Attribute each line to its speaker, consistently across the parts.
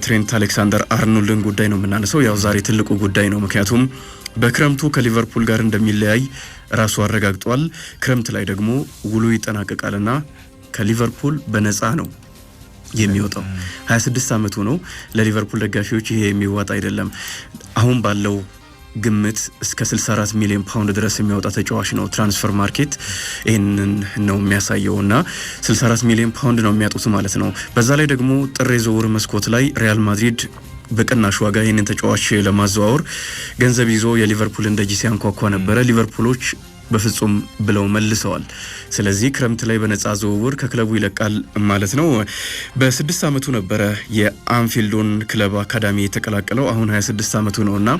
Speaker 1: የትሬንት አሌክሳንደር አርኖልድን ጉዳይ ነው የምናነሳው። ያው ዛሬ ትልቁ ጉዳይ ነው። ምክንያቱም በክረምቱ ከሊቨርፑል ጋር እንደሚለያይ ራሱ አረጋግጧል። ክረምት ላይ ደግሞ ውሉ ይጠናቀቃልና ከሊቨርፑል በነፃ ነው የሚወጣው። 26 ዓመቱ ነው። ለሊቨርፑል ደጋፊዎች ይሄ የሚዋጥ አይደለም። አሁን ባለው ግምት እስከ 64 ሚሊዮን ፓውንድ ድረስ የሚያወጣ ተጫዋች ነው። ትራንስፈር ማርኬት ይህንን ነው የሚያሳየው እና 64 ሚሊዮን ፓውንድ ነው የሚያጡት ማለት ነው። በዛ ላይ ደግሞ ጥር የዝውውር መስኮት ላይ ሪያል ማድሪድ በቅናሽ ዋጋ ይህንን ተጫዋች ለማዘዋወር ገንዘብ ይዞ የሊቨርፑልን ደጅ ሲያንኳኳ ነበረ። ሊቨርፑሎች በፍጹም ብለው መልሰዋል። ስለዚህ ክረምት ላይ በነፃ ዝውውር ከክለቡ ይለቃል ማለት ነው። በ6 ዓመቱ ነበረ የአንፊልዱን ክለብ አካዳሚ የተቀላቀለው። አሁን 26 ዓመቱ ነውና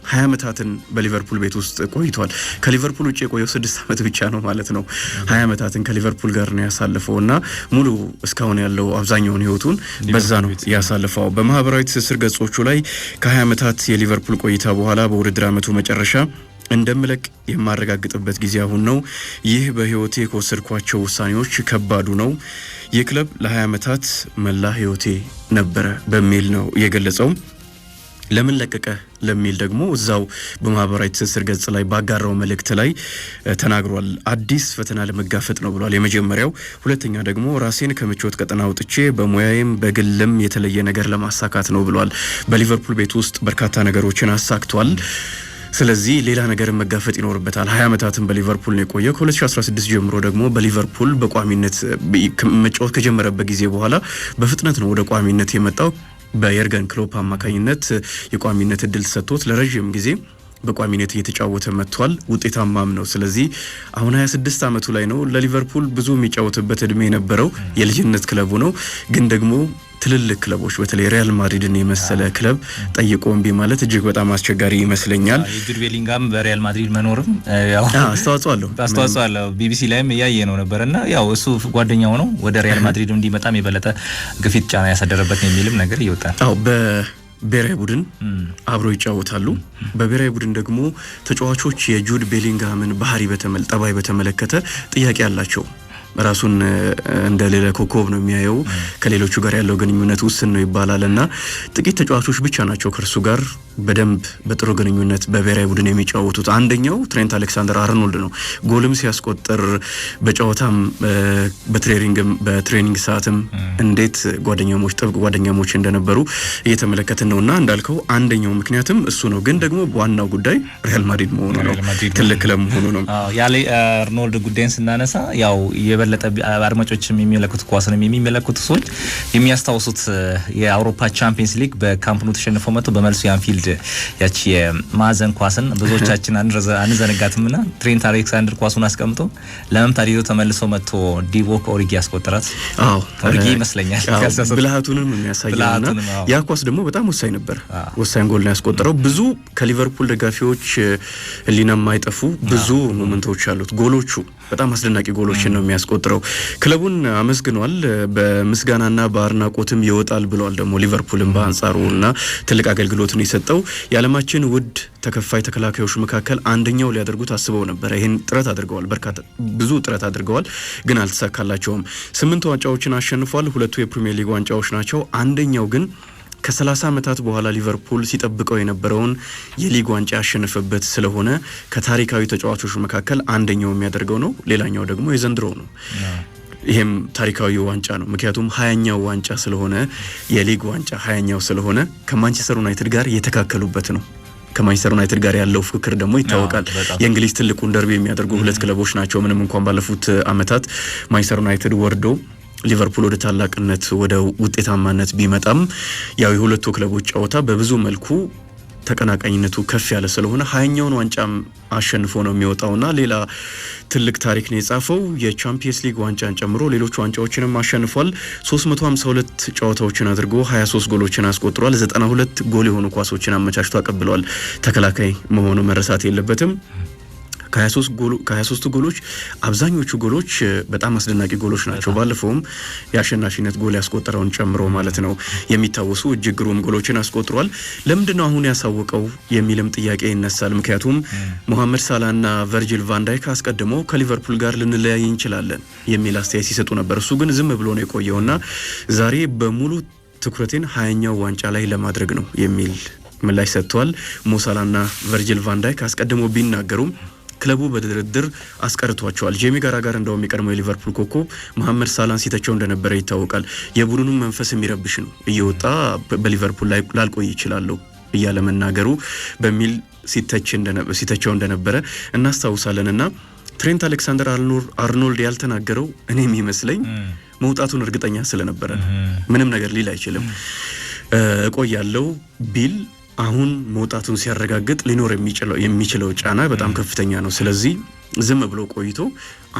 Speaker 1: 20 ዓመታትን በሊቨርፑል ቤት ውስጥ ቆይቷል። ከሊቨርፑል ውጭ የቆየው 6 ዓመት ብቻ ነው ማለት ነው። 20 ዓመታትን ከሊቨርፑል ጋር ነው ያሳለፈው እና ሙሉ እስካሁን ያለው አብዛኛውን ህይወቱን በዛ ነው ያሳለፈው። በማህበራዊ ትስስር ገጾቹ ላይ ከ20 ዓመታት የሊቨርፑል ቆይታ በኋላ በውድድር ዓመቱ መጨረሻ እንደምለቅ የማረጋግጥበት ጊዜ አሁን ነው። ይህ በህይወቴ ከወሰድኳቸው ውሳኔዎች ከባዱ ነው። ይህ ክለብ ለ20 ዓመታት መላ ህይወቴ ነበረ በሚል ነው የገለጸው። ለምን ለቀቀ ለሚል ደግሞ እዛው በማህበራዊ ትስስር ገጽ ላይ ባጋራው መልእክት ላይ ተናግሯል። አዲስ ፈተና ለመጋፈጥ ነው ብሏል። የመጀመሪያው። ሁለተኛ ደግሞ ራሴን ከምቾት ቀጠና አውጥቼ በሙያዬም በግልም የተለየ ነገር ለማሳካት ነው ብሏል። በሊቨርፑል ቤት ውስጥ በርካታ ነገሮችን አሳክቷል። ስለዚህ ሌላ ነገርን መጋፈጥ ይኖርበታል። 20 ዓመታትን በሊቨርፑል ነው የቆየው። ከ2016 ጀምሮ ደግሞ በሊቨርፑል በቋሚነት መጫወት ከጀመረበት ጊዜ በኋላ በፍጥነት ነው ወደ ቋሚነት የመጣው። በየርገን ክሎፕ አማካኝነት የቋሚነት እድል ተሰጥቶት ለረዥም ጊዜ በቋሚነት እየተጫወተ መጥቷል። ውጤታማም ነው። ስለዚህ አሁን 26 ዓመቱ ላይ ነው። ለሊቨርፑል ብዙ የሚጫወትበት እድሜ የነበረው የልጅነት ክለቡ ነው። ግን ደግሞ ትልልቅ ክለቦች በተለይ ሪያል ማድሪድን የመሰለ ክለብ ጠይቆ እምቢ ማለት እጅግ በጣም አስቸጋሪ ይመስለኛል።
Speaker 2: የጁድ ቤሊንጋም በሪያል ማድሪድ መኖርም ያው
Speaker 1: አስተዋጽኦ አለው
Speaker 2: አስተዋጽኦ አለው። ቢቢሲ ላይም እያየ ነው ነበር እና ያው እሱ ጓደኛው ነው ወደ ሪያል ማድሪድ እንዲመጣም የበለጠ ግፊት ጫና ያሳደረበት የሚልም ነገር እየወጣ ነው።
Speaker 1: አዎ፣ በብሔራዊ ቡድን አብረው ይጫወታሉ። በብሔራዊ ቡድን ደግሞ ተጫዋቾች የጁድ ቤሊንግሃምን ባህሪ ጠባይ በተመለከተ ጥያቄ አላቸው። ራሱን እንደ ሌላ ኮከብ ነው የሚያየው። ከሌሎቹ ጋር ያለው ግንኙነት ውስን ነው ይባላል እና ጥቂት ተጫዋቾች ብቻ ናቸው ከእርሱ ጋር በደንብ በጥሩ ግንኙነት በብሔራዊ ቡድን የሚጫወቱት። አንደኛው ትሬንት አሌክሳንደር አርኖልድ ነው። ጎልም ሲያስቆጥር በጨዋታም በ training ም በ training ሰዓትም እንዴት ጓደኛሞች ጥብቅ ጓደኛሞች እንደነበሩ እየተመለከትን ነው እና እንዳልከው አንደኛው ምክንያትም እሱ ነው። ግን ደግሞ ዋናው ጉዳይ ሪያል ማድሪድ መሆኑ ነው፣ ትልቅ ክለብ መሆኑ ነው።
Speaker 2: ያለ አርኖልድ ጉዳይን ስናነሳ ያው የበለጠ አድማጮችም የሚመለከቱ ኳስንም የሚመለከቱ ሰዎች የሚያስታውሱት የአውሮፓ ቻምፒየንስ ሊግ በካምፕ ኑ ተሸንፎ መጥቶ በመልሱ የአንፊልድ ያቺ የማዕዘን ኳስን ብዙዎቻችን አንዘነጋትም ና ትሬንት አሌክሳንደር ኳሱን አስቀምጦ ለመምታት ይዞ ተመልሶ መጥቶ ዲቮክ ኦሪጊ ያስቆጠራት።
Speaker 1: አዎ፣
Speaker 2: ኦሪጊ ይመስለኛል።
Speaker 1: ብልሃቱንም የሚያሳየውና ያ ኳስ ደግሞ በጣም ወሳኝ ነበር። ወሳኝ ጎል ነው ያስቆጠረው። ብዙ ከሊቨርፑል ደጋፊዎች ሕሊና የማይጠፉ ብዙ moment ኦች አሉት። ጎሎቹ በጣም አስደናቂ ጎሎችን ነው የሚያስቆጥረው። ክለቡን አመስግኗል። በምስጋናና በአድናቆትም ይወጣል ብሏል። ደግሞ ሊቨርፑልን በአንጻሩ እና ትልቅ አገልግሎትን የሰጠው የዓለማችን ውድ ተከፋይ ተከላካዮች መካከል አንደኛው ሊያደርጉት አስበው ነበረ። ይህን ጥረት አድርገዋል። በርካታ ብዙ ጥረት አድርገዋል፣ ግን አልተሳካላቸውም። 8 ዋንጫዎችን አሸንፏል። ሁለቱ የፕሪሚየር ሊግ ዋንጫዎች ናቸው። አንደኛው ግን ከ30 ዓመታት በኋላ ሊቨርፑል ሲጠብቀው የነበረውን የሊግ ዋንጫ ያሸነፈበት ስለሆነ ከታሪካዊ ተጫዋቾች መካከል አንደኛው የሚያደርገው ነው። ሌላኛው ደግሞ የዘንድሮው ነው። ይሄም ታሪካዊ ዋንጫ ነው። ምክንያቱም 20ኛው ዋንጫ ስለሆነ፣ የሊግ ዋንጫ 20ኛው ስለሆነ ከማንቸስተር ዩናይትድ ጋር የተካከሉበት ነው። ከማንቸስተር ዩናይትድ ጋር ያለው ፍክክር ደግሞ ይታወቃል። የእንግሊዝ ትልቁን ደርቢ የሚያደርጉ ሁለት ክለቦች ናቸው። ምንም እንኳን ባለፉት ዓመታት ማንቸስተር ዩናይትድ ወርዶ ሊቨርፑል ወደ ታላቅነት ወደ ውጤታማነት ቢመጣም ያው የሁለቱ ክለቦች ጨዋታ በብዙ መልኩ ተቀናቃኝነቱ ከፍ ያለ ስለሆነ 20ኛውን ዋንጫም አሸንፎ ነው የሚወጣውና ሌላ ትልቅ ታሪክ ነው የጻፈው። የቻምፒየንስ ሊግ ዋንጫን ጨምሮ ሌሎች ዋንጫዎችንም አሸንፏል። 352 ጨዋታዎችን አድርጎ 23 ጎሎችን አስቆጥሯል። 92 ጎል የሆኑ ኳሶችን አመቻችቶ አቀብሏል። ተከላካይ መሆኑ መረሳት የለበትም። ከ23ቱ ጎሎች አብዛኞቹ ጎሎች በጣም አስደናቂ ጎሎች ናቸው። ባለፈውም የአሸናፊነት ጎል ያስቆጠረውን ጨምሮ ማለት ነው የሚታወሱ እጅግ ግሩም ጎሎችን አስቆጥሯል። ለምንድን ነው አሁን ያሳወቀው የሚልም ጥያቄ ይነሳል። ምክንያቱም ሞሐመድ ሳላና ቨርጂል ቫንዳይክ አስቀድሞ ከሊቨርፑል ጋር ልንለያይ እንችላለን የሚል አስተያየት ሲሰጡ ነበር። እሱ ግን ዝም ብሎ ነው የቆየውና ዛሬ በሙሉ ትኩረቴን 20ኛው ዋንጫ ላይ ለማድረግ ነው የሚል ምላሽ ሰጥተዋል። ሞ ሳላና ቨርጂል ቫንዳይክ አስቀድሞ ቢናገሩም ክለቡ በድርድር አስቀርቷቸዋል። ጄሚ ካራገር እንደውም የቀድሞ የሊቨርፑል ኮከብ መሐመድ ሳላን ሲተቸው እንደነበረ ይታወቃል። የቡድኑን መንፈስ የሚረብሽ ነው፣ እየወጣ በሊቨርፑል ላይ ላልቆይ ይችላለሁ እያለ መናገሩ በሚል ሲተቸው እንደነበረ እናስታውሳለን። እና ትሬንት አሌክሳንደር አርኖልድ ያልተናገረው እኔ የሚመስለኝ መውጣቱን እርግጠኛ ስለነበረ ነው። ምንም ነገር ሊል አይችልም። እቆያለሁ ቢል አሁን መውጣቱን ሲያረጋግጥ ሊኖር የሚችለው ጫና በጣም ከፍተኛ ነው። ስለዚህ ዝም ብሎ ቆይቶ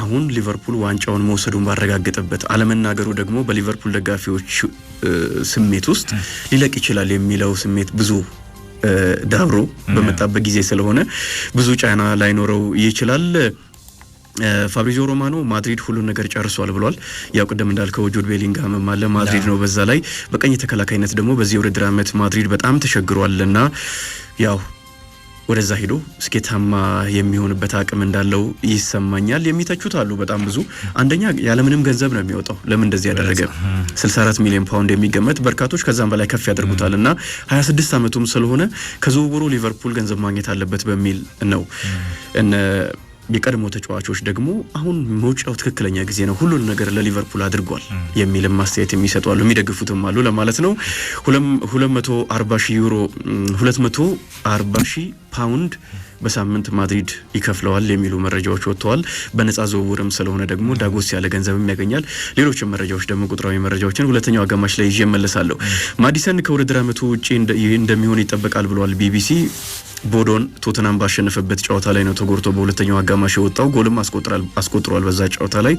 Speaker 1: አሁን ሊቨርፑል ዋንጫውን መውሰዱን ባረጋገጠበት፣ አለመናገሩ ደግሞ በሊቨርፑል ደጋፊዎች ስሜት ውስጥ ሊለቅ ይችላል የሚለው ስሜት ብዙ ዳብሮ በመጣበት ጊዜ ስለሆነ ብዙ ጫና ላይኖረው ይችላል። ፋብሪዚዮ ሮማኖ ማድሪድ ሁሉን ነገር ጨርሷል ብሏል። ያው ቅድም እንዳልከው ጁድ ቤሊንግሃምም አለ፣ ማድሪድ ነው። በዛ ላይ በቀኝ ተከላካይነት ደግሞ በዚህ የውድድር ዓመት ማድሪድ በጣም ተቸግሯል እና ያው ወደዛ ሄዶ ስኬታማ የሚሆንበት አቅም እንዳለው ይሰማኛል። የሚተቹት አሉ በጣም ብዙ። አንደኛ ያለምንም ገንዘብ ነው የሚወጣው። ለምን እንደዚህ ያደረገ? 64 ሚሊዮን ፓውንድ የሚገመት፣ በርካቶች ከዛም በላይ ከፍ ያደርጉታል እና 26 ዓመቱም ስለሆነ ከዝውውሩ ሊቨርፑል ገንዘብ ማግኘት አለበት በሚል ነው። እነ የቀድሞ ተጫዋቾች ደግሞ አሁን መውጫው ትክክለኛ ጊዜ ነው፣ ሁሉን ነገር ለሊቨርፑል አድርጓል የሚልም አስተያየት የሚሰጡ አሉ፣ የሚደግፉትም አሉ ለማለት ነው። 240 ሺህ ዩሮ፣ 240 ሺህ ፓውንድ በሳምንት ማድሪድ ይከፍለዋል የሚሉ መረጃዎች ወጥተዋል። በነፃ ዝውውርም ስለሆነ ደግሞ ዳጎስ ያለ ገንዘብም ያገኛል። ሌሎችም መረጃዎች ደግሞ ቁጥራዊ መረጃዎችን ሁለተኛው አጋማሽ ላይ ይዤ እመለሳለሁ። ማዲሰን ከውድድር ዓመቱ ውጪ እንደሚሆን ይጠበቃል ብሏል ቢቢሲ። ቦዶን ቶተናም ባሸነፈበት ጨዋታ ላይ ነው ተጎድቶ በሁለተኛው አጋማሽ የወጣው። ጎልም አስቆጥሯል በዛ ጨዋታ ላይ።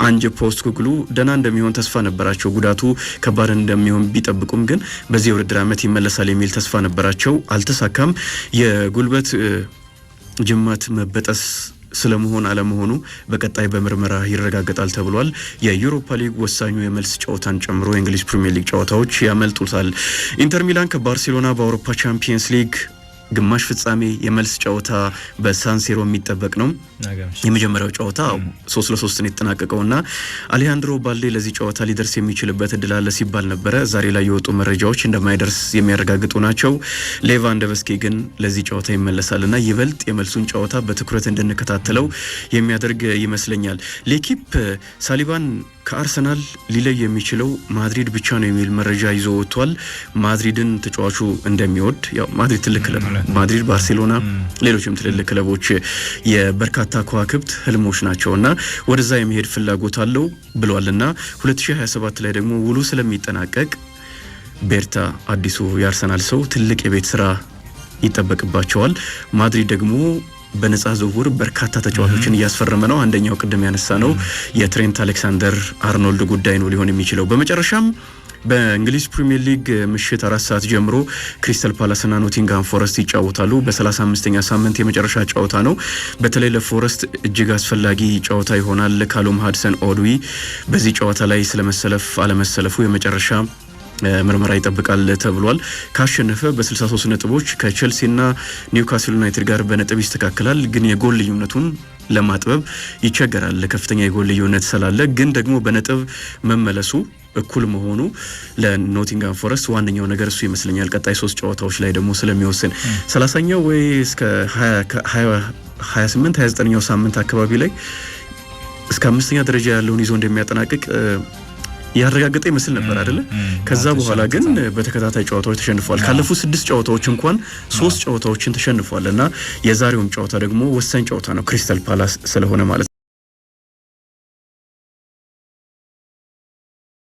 Speaker 1: አንጅ ፖስት ኮግሉ ደህና እንደሚሆን ተስፋ ነበራቸው። ጉዳቱ ከባድ እንደሚሆን ቢጠብቁም ግን በዚህ የውድድር ዓመት ይመለሳል የሚል ተስፋ ነበራቸው። አልተሳካም። የጉልበት ጅማት መበጠስ ስለመሆን አለመሆኑ በቀጣይ በምርመራ ይረጋገጣል ተብሏል። የዩሮፓ ሊግ ወሳኙ የመልስ ጨዋታን ጨምሮ የእንግሊዝ ፕሪሚየር ሊግ ጨዋታዎች ያመልጡታል። ኢንተር ሚላን ከባርሴሎና በአውሮፓ ቻምፒየንስ ሊግ ግማሽ ፍጻሜ የመልስ ጨዋታ በሳንሲሮ የሚጠበቅ ነው። የመጀመሪያው ጨዋታ 3-3 ነው የተጠናቀቀውና አሌሃንድሮ ባልዴ ለዚህ ጨዋታ ሊደርስ የሚችልበት እድል አለ ሲባል ነበረ። ዛሬ ላይ የወጡ መረጃዎች እንደማይደርስ የሚያረጋግጡ ናቸው። ሌቫንዶቭስኪ ግን ለዚህ ጨዋታ ይመለሳልና ይበልጥ የመልሱን ጨዋታ በትኩረት እንድንከታተለው የሚያደርግ ይመስለኛል። ሌኪፕ ሳሊባን ከአርሰናል ሊለይ የሚችለው ማድሪድ ብቻ ነው የሚል መረጃ ይዞ ወጥቷል። ማድሪድን ተጫዋቹ እንደሚወድ፣ ያው ማድሪድ ትልቅ ክለብ፣ ማድሪድ፣ ባርሴሎና፣ ሌሎችም ትልልቅ ክለቦች የበርካታ ከዋክብት ህልሞች ናቸው እና ወደዛ የመሄድ ፍላጎት አለው ብሏል እና 2027 ላይ ደግሞ ውሉ ስለሚጠናቀቅ ቤርታ አዲሱ የአርሰናል ሰው ትልቅ የቤት ስራ ይጠበቅባቸዋል። ማድሪድ ደግሞ በነጻ ዝውውር በርካታ ተጫዋቾችን እያስፈረመ ነው። አንደኛው ቅድም ያነሳ ነው የትሬንት አሌክሳንደር አርኖልድ ጉዳይ ነው ሊሆን የሚችለው። በመጨረሻም በእንግሊዝ ፕሪሚየር ሊግ ምሽት 4 ሰዓት ጀምሮ ክሪስታል ፓላስና ኖቲንግሃም ፎረስት ይጫወታሉ። በ35ኛ ሳምንት የመጨረሻ ጨዋታ ነው። በተለይ ለፎረስት እጅግ አስፈላጊ ጨዋታ ይሆናል። ካሎም ሃድሰን ኦድዊ በዚህ ጨዋታ ላይ ስለመሰለፍ አለመሰለፉ የመጨረሻ ምርመራ ይጠብቃል ተብሏል። ካሸነፈ በ63 ነጥቦች ከቼልሲና ኒውካስል ዩናይትድ ጋር በነጥብ ይስተካከላል። ግን የጎል ልዩነቱን ለማጥበብ ይቸገራል። ከፍተኛ የጎል ልዩነት ስላለ፣ ግን ደግሞ በነጥብ መመለሱ፣ እኩል መሆኑ ለኖቲንጋም ፎረስት ዋነኛው ነገር እሱ ይመስለኛል። ቀጣይ ሶስት ጨዋታዎች ላይ ደግሞ ስለሚወስን 30ኛው ወይ እስከ 28 29ኛው ሳምንት አካባቢ ላይ እስከ አምስተኛ ደረጃ ያለውን ይዞ እንደሚያጠናቅቅ ያረጋገጠ ይመስል ነበር አይደለ? ከዛ በኋላ ግን በተከታታይ ጨዋታዎች ተሸንፏል። ካለፉት ስድስት ጨዋታዎች እንኳን ሶስት ጨዋታዎችን ተሸንፏል እና የዛሬውም ጨዋታ ደግሞ ወሳኝ ጨዋታ ነው፣ ክሪስታል ፓላስ ስለሆነ ማለት ነው።